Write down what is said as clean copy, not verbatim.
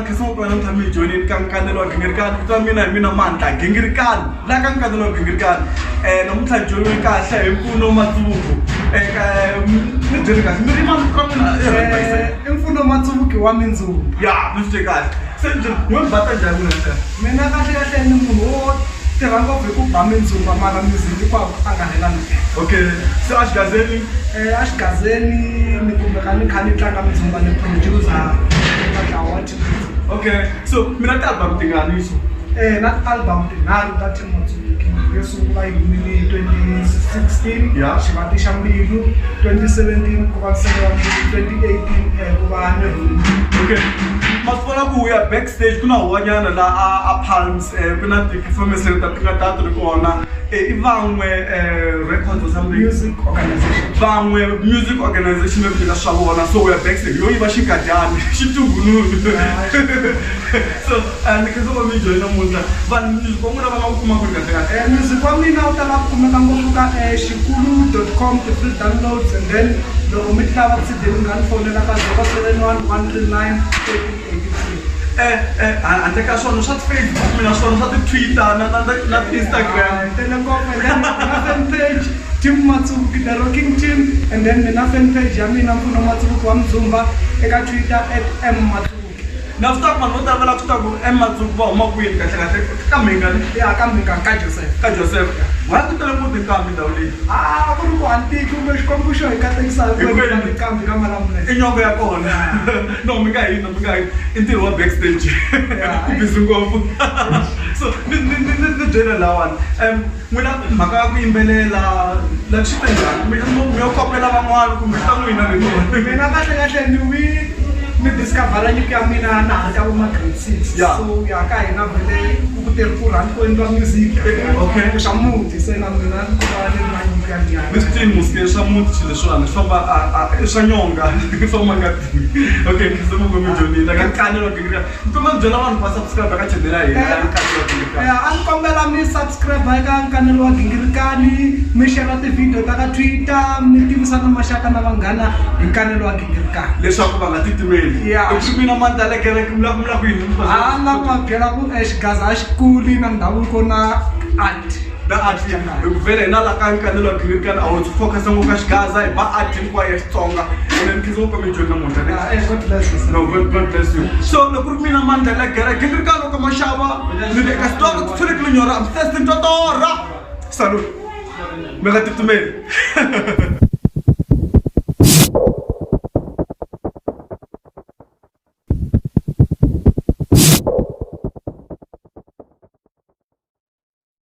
khensa ngopfu namuntlha mi hi joyinini ka nkanelo wa Gingirikani. Vito ra mina hi mina Mandla Gingirikani la ka nkanelo wa Gingirikani. Namuntlha hi joyiniwe kahle hi Mpfuno Matsuvuku. Mi byeli kahle mi ri mani vito ra n'wina? I Mpfuno Matsuvuki wa Mindzumba. Ya mi swi twe kahle. Se ni byeli n'we mi bata njhani n'wina kahle? Mina kahle kahle ni munhu wo tirha ngopfu hi ku ba mindzumba mara music hinkwako ku angarhelana. Okay, se a xigazeni? A xigazeni ni kumeka ni kha ni tlanga mindzumba ni producer eka ntlawa wa Team Matsuvuki. Okay, so mina ti-album tingani so? Na ti-album tinharhu ta Team Matsuvuki. Yo sungula yi humile hi 2016 Xivati xa Mbilu, 2017 ku va Nsele wa Mbilu, 2018 ku va Nwe. Okay, ma swi vona ku ya backstage ku na huwanyana la a Palms ku na ti-performance leti ti nga ta ti ri kona. I van'we records or something? Music organization. Van'we music organization leyi tirha swa vona, so we are backstage yo yiva xinkadyana xitugununu. So ni khensa ku va mi joyina namuntlha. Vanhu music wa n'wina va nga wu kuma kwini kahle kahle? Music wa mina wu tala ku kumeka ngopfu ka xikulu.com ti-free downloads, and then loko mi ti lava ti-CD mi nga ni fonela ka 071 139 1383. Handle ka swona swa ti-Facebook mina swona swa ti-Twitter na ti-Instagram. Tele ngopfu, and then na fan page Team Matsuvuki, the rocking team, and then mina fan page ya mina Mpfuno Matsuvuki wa Mdzumba eka Twitter at M Matsuvuki. Na swi tiva ku vanhu vo tala va lava ku tiva ku M Matsuvuki va huma kwini kahle kahle, ka Mhinga ne? Ya, ka Mhinga, ka Joseph. Ka Joseph. Why ku tele ngopfu tinqambi ndhawu leyi? A ku ri ku a ni tivi kumbe Xikwembu xo hi katekisa hi ku endla tinqambi ka Malamulele. I nyongo ya kona. No mi nga hina, mi nga hina. I ntirho wa backstage. Ku busy ngopfu. So ni ni ni ni byele lawani. N'wina mhaka ya ku yimbelela like swi te njhani? Kumbe mi yo kopela van'wana kumbe swi ta n'wina leswiwani? Mina kahle kahle ni wi ni discover nyiko ya mina na ha ri ka vo ma grade 6. So ya ka hina vhele ku teri ku rhandza ku endliwa music. Okay. Swa muti se na mina ni ku va ni ri na nyiko ya liya. Mi swi twini mos ke swa muti swilo leswiwani swi famba a i swa nyonga swa mangatini. Okay khensa ngopfu mi joyinile ka nkanelo wa Gingirikani. Ni kombela mi byela vanhu ku va subscribe ka channel ya hina ya Nkanelo wa Gingirikani. A ni kombela mi subscribe eka Nkanelo wa Gingirikani, mi share ti-video ta ka Twitter, mi tivisa na maxaka na vanghana hi Nkanelo wa Gingirikani. Leswaku va nga titimeli. Yeah. I ku mina mandla le kereke mi lava ku mi lava ku yini? A ni lava ku va byela ku xigaza a xi kuli na ndhavuko na art. Na art hi ku vhele hina la ka Nkanelo wa Gingirikani a ho focus ngopfu ka xigaza hi ba art hinkwayo ya Xitsonga. Ene ni khensa ngopfu mi joyina namuntlha ne. God bless you. No, God bless you. So loko ku ri mina mandla la kereke Gingirikani loko maxava ni le ka xitsonga ku tshweleke lenyora I'm thirsty ni twa torha. Salute. Mi nga titimeli.